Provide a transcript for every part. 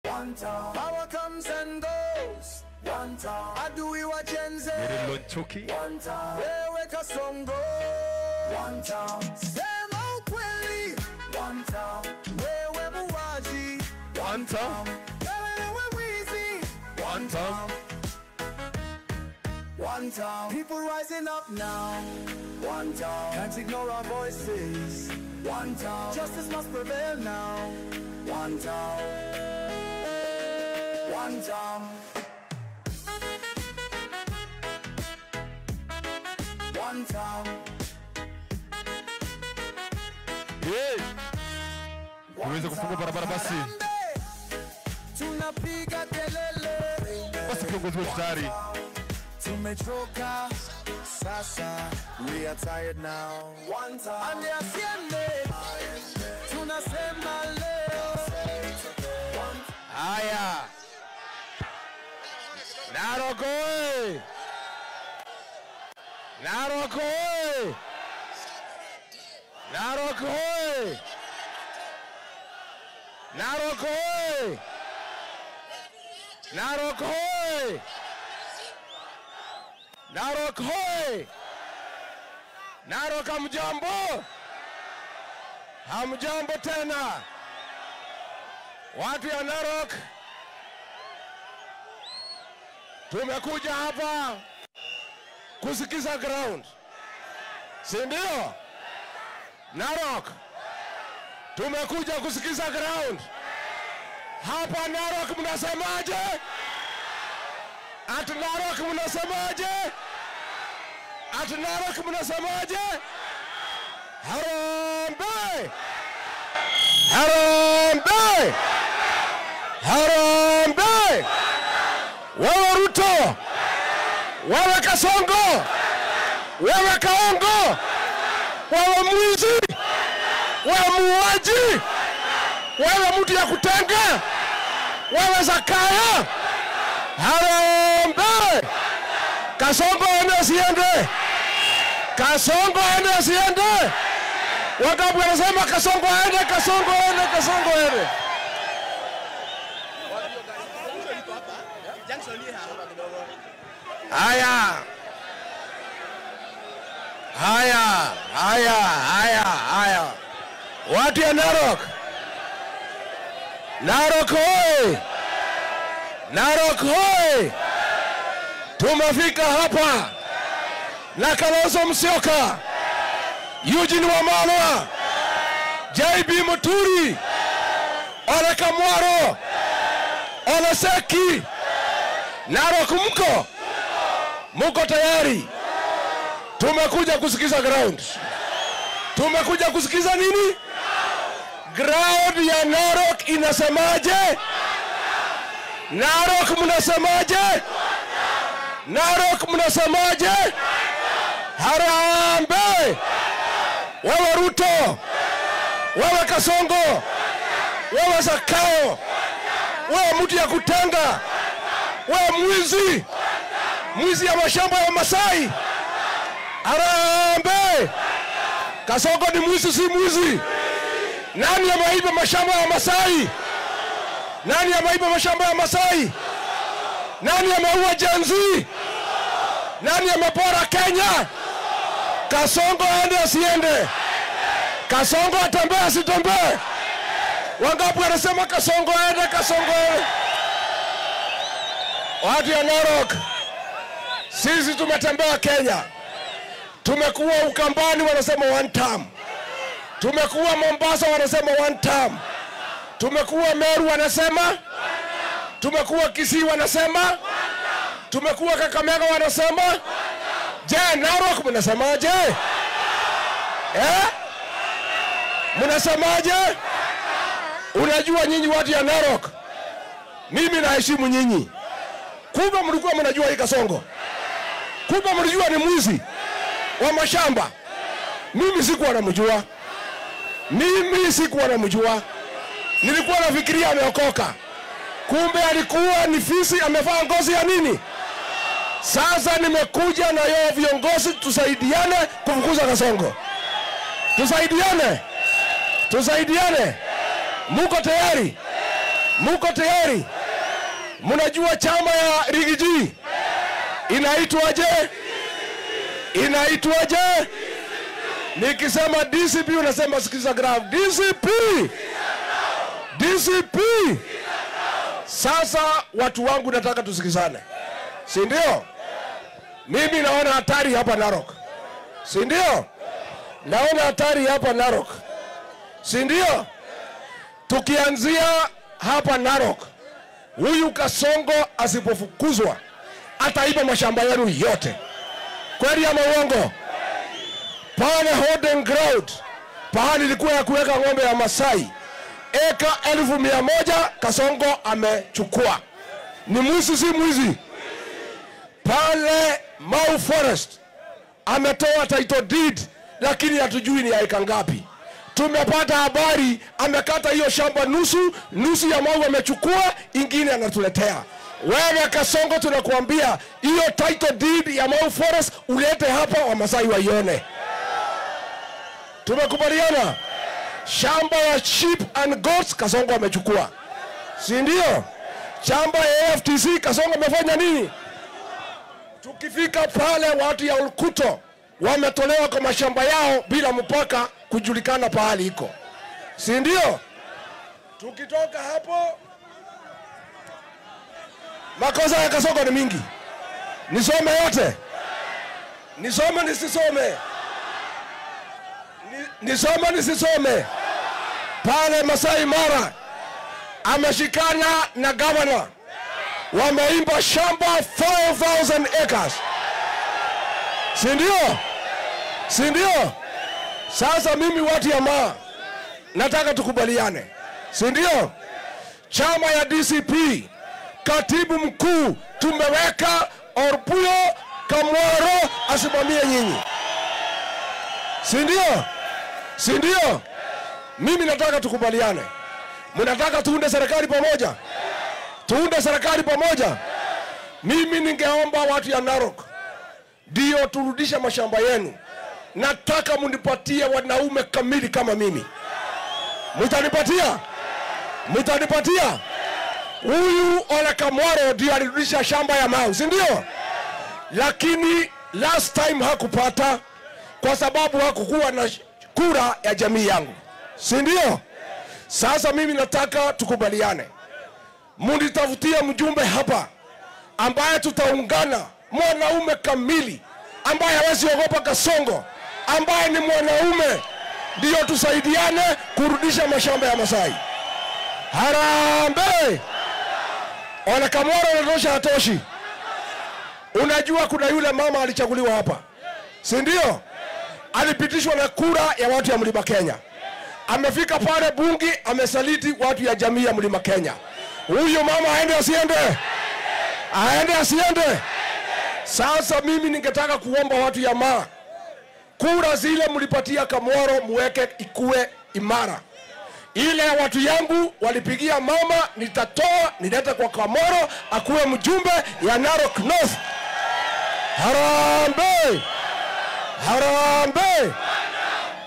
One time. Power comes and goes. One time. Adui wa Gen Z. Chuki. One time. Wewe Kasongo. One time. Sema ukweli. One time. Wewe muwaji. One time. Wewe mwizi. One time. One time. People rising up now. One time. Can't ignore our voices. One time. Justice must prevail now. One time. One time. One time. Hey. Uweze kufungua barabara basi. Tunapiga kelele. Basi kiongozi wetu tayari. Tumechoka sasa, we are tired now. One time. Ande asiende, tunasema leo. Haya. Narok oye! Narok oye! Narok oye! Narok oye! Narok oye! Narok hoi! Narok hamjambo? Hamjambo tena. Watu ya Narok, tumekuja hapa kusikiza ground, si ndio? Narok, tumekuja kusikiza ground. Hapa Narok mnasemaje? At Narok mnasemaje? At Narok mnasemaje? Harambee! Harambee! Harambee! Wewe Ruto, wewe Kasongo, wewe Kaongo, wewe mwizi, wewe muuaji, wewe mtu ya kutenga, wewe Zakayo. Harambee! Kasongo aende asiende? Kasongo aende asiende? Wangapi wanasema Kasongo aende, Kasongo aende, Kasongo aende? Haya. Haya, haya, haya, haya. Watu ya Narok. Narok hoi! Narok hoi! Tumefika hapa na Kalonzo Musyoka, Eugene Wamalwa, JB Muturi, Ole Kamwaro, Ole Seki. Narok mko? Mko tayari? Tumekuja kusikiza ground. Tumekuja kusikiza nini? Ground ya Narok inasemaje? Narok mnasemaje? Narok mnasemaje? Harambee! Wewe Ruto, wewe Kasongo, wewe Zakayo, wewe mtu ya kutenga, wewe mwizi, mwizi ya mashamba ya Masai. Harambee! Kasongo ni mwizi, si mwizi? Nani ameiba mashamba ya Masai? Nani ameiba mashamba ya Masai? Nani ameua Gen Z? Nani amepora Kenya? Kasongo aende asiende? Kasongo atembee asitembee? Wangapi wanasema Kasongo aende, Kasongo aende? Watu ya Narok, sisi tumetembea Kenya. Tumekuwa Ukambani wanasema one term. Tumekuwa Mombasa wanasema one term. Tumekuwa Meru wanasema, tumekuwa Kisii wanasema, tumekuwa Kakamega wanasema. Je, Narok mnasemaje? Eh? Mnasemaje? Unajua nyinyi watu ya Narok, mimi naheshimu nyinyi. Kumbe mlikuwa mnajua hii Kasongo. Kumbe mlijua ni mwizi wa mashamba. Mimi sikuwa namjua. Mimi sikuwa namjua. Nilikuwa nafikiria ameokoka. Kumbe alikuwa ni fisi amevaa ngozi ya nini? Sasa nimekuja na yao viongozi tusaidiane kufukuza Kasongo. Tusaidiane. Tusaidiane. Muko tayari? Muko tayari? Mnajua chama ya Rigiji inaitwaje? Inaitwaje? Nikisema DCP unasema sikiza graph. DCP. DCP. Sasa watu wangu nataka tusikizane, si ndio? Mimi naona hatari hapa Narok, si ndio? Naona hatari hapa Narok, si ndio? Tukianzia hapa Narok, huyu Kasongo asipofukuzwa ataiba mashamba yenu yote. Kweli ama uongo? Pale Holding Ground, pahali ilikuwa ya kuweka ng'ombe ya Masai, eka 100,000 Kasongo amechukua. Ni mwizi si mwizi? Pale Mau Forest ametoa title deed, lakini hatujui ni eka ngapi. Tumepata habari amekata hiyo shamba nusu, nusu ya Mau amechukua, ingine anatuletea. Wewe Kasongo tunakuambia hiyo title deed ya Mau Forest ulete hapa Wamasai waione. Tumekubaliana? Shamba ya sheep and goats Kasongo amechukua, si ndio? Shamba ya AFTC Kasongo amefanya nini? Tukifika pale watu ya Olkuto wametolewa kwa mashamba yao bila mpaka kujulikana pahali iko, si ndio? Tukitoka hapo, makosa ya Kasongo ni mingi. Nisome yote? Nisome nisisome? Nisome nisisome? Pale Masai Mara ameshikana na governor, wameimba shamba 5,000 acres, si ndio? Si ndio? Sasa mimi watu ya Maa nataka tukubaliane, si ndio? Chama ya DCP, katibu mkuu tumeweka Orpuyo Kamwaro asimamie nyinyi, si ndio? Si ndio? Mimi nataka tukubaliane. Mnataka tuunde serikali pamoja? Tuunde serikali pamoja? Mimi ningeomba watu ya Narok ndio turudisha mashamba yenu. Nataka mnipatie wanaume kamili kama mimi. Mtanipatia? Mtanipatia? Huyu Ole Kamwaro ndio alirudisha shamba ya Mau, si ndio? Lakini last time hakupata kwa sababu hakukuwa na kura ya jamii yangu, si ndio? Sasa mimi nataka tukubaliane. Munitafutie mjumbe hapa ambaye tutaungana, mwanaume kamili ambaye hawezi ogopa Kasongo, ambaye ni mwanaume, ndio tusaidiane kurudisha mashamba ya Masai. Harambee! Ole Kamwaro anatosha hatoshi? Unajua kuna yule mama alichaguliwa hapa, si ndio? Alipitishwa na kura ya watu ya Mlima Kenya. Amefika pale bungi amesaliti watu ya jamii ya Mlima Kenya. Huyo mama aende asiende? Aende asiende? Sasa mimi ningetaka kuomba watu ya Maa, kura zile mlipatia Kamwaro muweke ikue imara. Ile watu yangu walipigia mama, nitatoa nilete kwa Kamwaro akuwe mjumbe ya Narok North. Harambee! Harambee!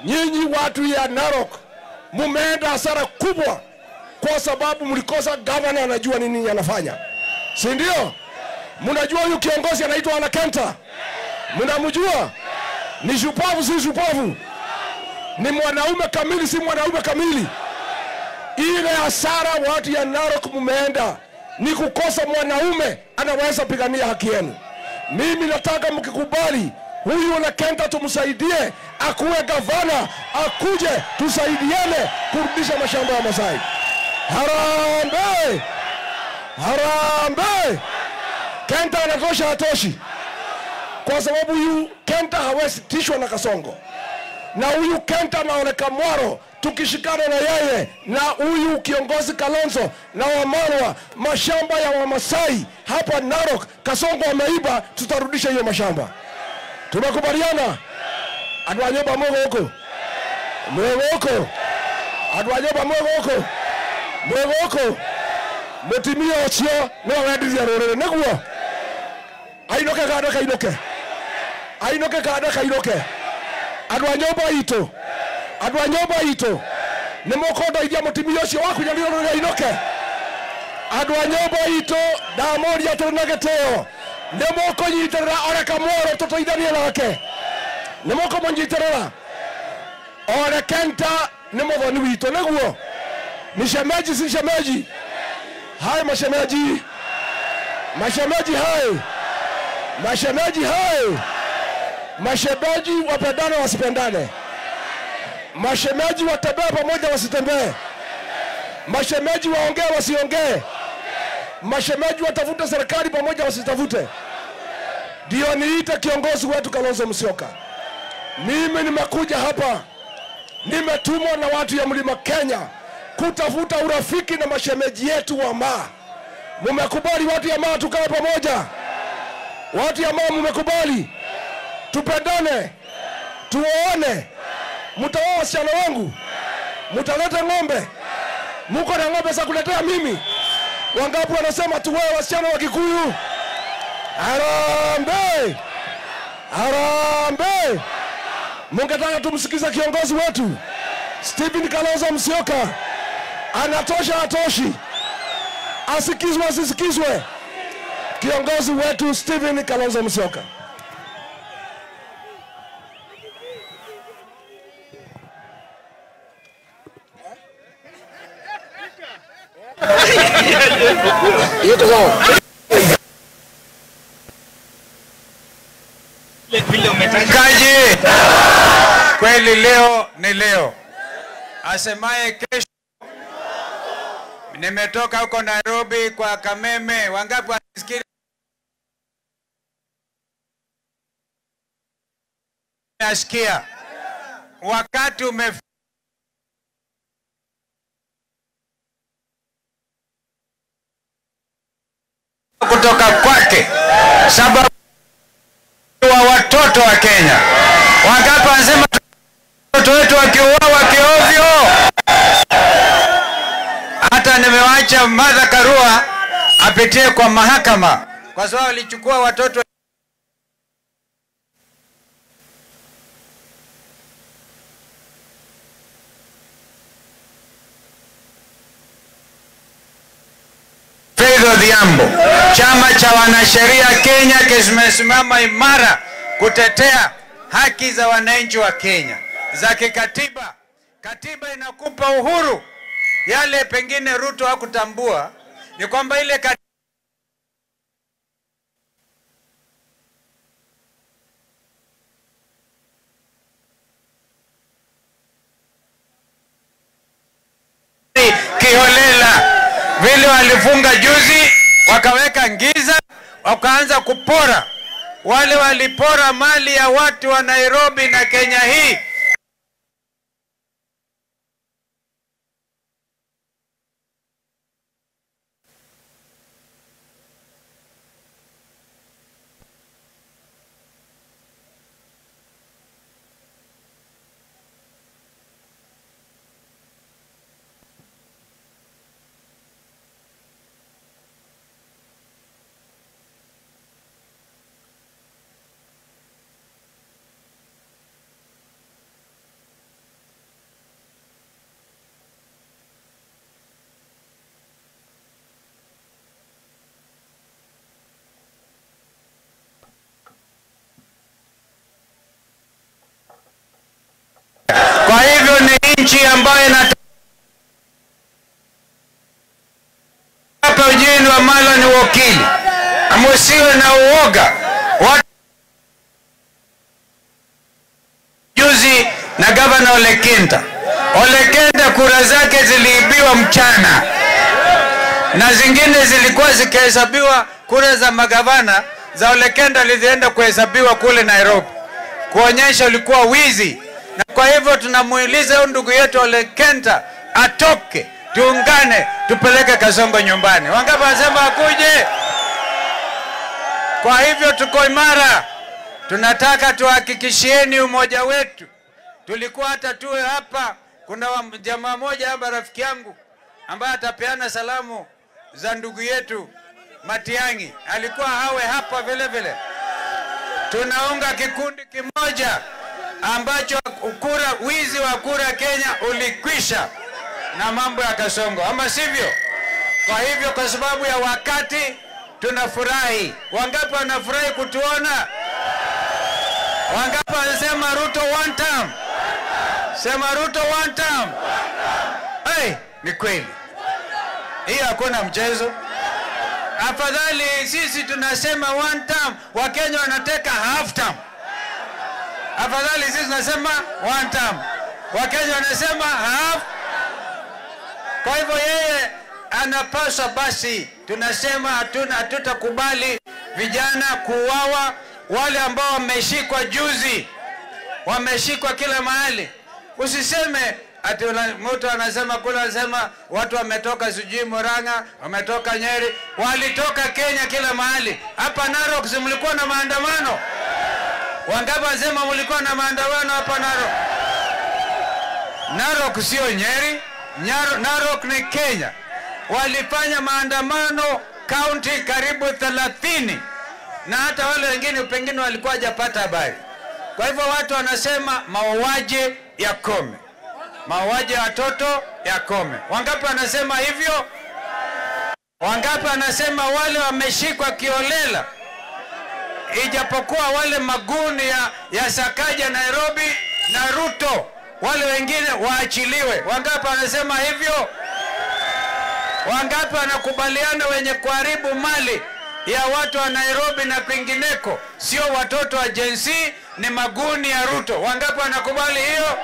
Nyinyi watu ya Narok mumeenda hasara kubwa kwa sababu mlikosa governor anajua nini anafanya, si ndio? Mnajua huyu kiongozi anaitwa Anakenta? Mnamjua? Ni shupavu si shupavu? Ni mwanaume kamili si mwanaume kamili? Ile hasara watu ya Narok mumeenda ni kukosa mwanaume anaweza pigania haki yenu. Mimi nataka mkikubali huyu Anakenta tumsaidie akuwe gavana, akuje tusaidiane kurudisha mashamba ya Masai. Harambee! Harambee! Kenta anatosha hatoshi? Kwa sababu huyu Kenta hawezi tishwa na Kasongo. Na huyu Kenta na Ole Kamwaro tukishikana na yeye na huyu kiongozi Kalonzo na Wamarwa, mashamba ya Wamasai hapa Narok Kasongo ameiba, tutarudisha hiyo mashamba. Tumekubaliana? Adwanyoba mwogo huko. Mwogo huko. Adwanyoba mwogo huko. Mwogo huko. Mutimia ucio no wendirie ruriri niguo ainoke kana kainoke, ainoke kana kainoke. Andu a nyumba itu, andu a nyumba itu, ni mukondeithia mutimia ucio wa kunyarira ruriri ainoke. Andũ a nyũmba itũ ndamoria tũrĩ na gĩtĩo, nĩ mũkũnyitĩrĩra Ole Kamworo tũteithanie nake? Nĩ mũkũmũnyitĩrĩra? Ole Kenta nĩ mũthoni witũ, nĩguo? Ni shemeji, si shemeji? Hai mashemeji, mashemeji hai, mashemeji hai. Mashemeji wapendane wasipendane? Mashemeji watembee pamoja wasitembee? Mashemeji waongee wasiongee? Mashemeji watafute serikali pamoja wasitafute? Ndio niite kiongozi wetu Kalonzo Musyoka. Mimi nimekuja hapa, nimetumwa na watu ya Mlima Kenya kutafuta urafiki na mashemeji yetu wa Maa. Mumekubali watu ya Maa tukae pamoja? Watu ya Maa mumekubali? Tupendane, tuoane. Mtaoa wasichana wangu, mtaleta ng'ombe. Muko na ng'ombe za kuletea mimi? Wangapi wanasema tuoe wasichana wa Kikuyu? Harambee! Harambee! Mungetaka tumsikize kiongozi wetu Stephen Kalonzo Musyoka. Anatosha atoshi? Asikizwe asisikizwe? Kiongozi wetu Stephen Kalonzo Musyoka. Kaji kweli, leo ni leo, asemaye kesho. Nimetoka huko Nairobi kwa Kameme. Wangapi wasikia? Nasikia wakati umefika kutoka kwake, sababu wa watoto wa Kenya. Wangapi wanasema watoto wetu wakiuawa kiovyo? Hata nimewacha Martha Karua apitie kwa mahakama kwa sababu alichukua watoto. Faith Odhiambo, chama cha wanasheria Kenya kimesimama imara kutetea haki za wananchi wa Kenya za kikatiba. Katiba inakupa uhuru. Yale pengine Ruto hakutambua ni kwamba ile kiholela vile walifunga juzi, wakaweka ngiza, wakaanza kupora. Wale walipora mali ya watu wa Nairobi na Kenya hii. Kwa hivyo ni nchi ambayo inataka ujini wa mala ni wakili. Musiwe na uoga. Juzi na gavana Ole Kenta. Ole Kenta kura zake ziliibiwa mchana. Na zingine zilikuwa zikihesabiwa, kura za magavana za Ole Kenta zilienda kuhesabiwa kule Nairobi, kuonyesha ulikuwa wizi. Na kwa hivyo tunamuuliza huyu ndugu yetu Ole Kenta atoke, tuungane, tupeleke Kasongo nyumbani. Wangapi wanasema akuje? Kwa hivyo tuko imara. Tunataka tuhakikishieni umoja wetu. Tulikuwa hata tuwe hapa, kuna jamaa moja hapa rafiki yangu ambaye atapeana salamu za ndugu yetu Matiang'i, alikuwa hawe hapa vile vile. Tunaunga kikundi kimoja ambacho kura, wizi wa kura Kenya ulikwisha na mambo ya Kasongo, ama sivyo? Kwa hivyo kwa sababu ya wakati tunafurahi. Wangapi wanafurahi kutuona? Wangapi wanasema Ruto one term? Sema Ruto one term. Hey, ni kweli. Hiyo hakuna mchezo. Afadhali sisi tunasema one term, Wakenya wanataka half term. Afadhali sisi tunasema one term, Wakenya wanasema half. Kwa hivyo yeye anapaswa basi, tunasema hatutakubali vijana kuuawa. Wale ambao wameshikwa juzi, wameshikwa kila mahali. Usiseme ati mtu anasema kule, anasema watu wametoka sijui Murang'a, wametoka Nyeri, walitoka Kenya kila mahali. Hapa Narok si mlikuwa na maandamano? Wangapi wanasema mlikuwa na maandamano hapa Narok? Narok sio Nyeri, Narok ni Kenya. Walifanya maandamano kaunti karibu 30, na hata wale wengine pengine walikuwa hajapata habari. Kwa hivyo watu wanasema mauaji yakome, mauaji ya watoto yakome. Wangapi wanasema hivyo? Wangapi wanasema wale wameshikwa kiolela, ijapokuwa wale maguni ya Sakaja Nairobi na Ruto, wale wengine waachiliwe? Wangapi wanasema hivyo? Wangapi wanakubaliana wenye kuharibu mali ya watu wa Nairobi na kwingineko sio watoto wa Gen Z, ni maguni ya Ruto? Wangapi wanakubali hiyo?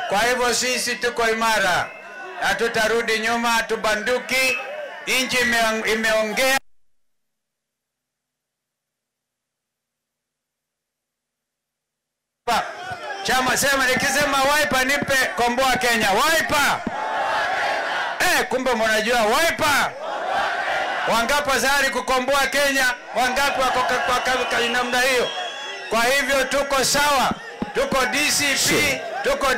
Kwa hivyo sisi tuko imara, hatutarudi nyuma, hatubanduki. Nchi imeongea. Chama sema, nikisema Wiper nipe komboa Kenya. Wiper! Kumbe mnajua Wiper. Wangapi tayari kukomboa Kenya? Wangapi wako kwa namna hiyo? Kwa hivyo tuko sawa, tuko DCP, tuko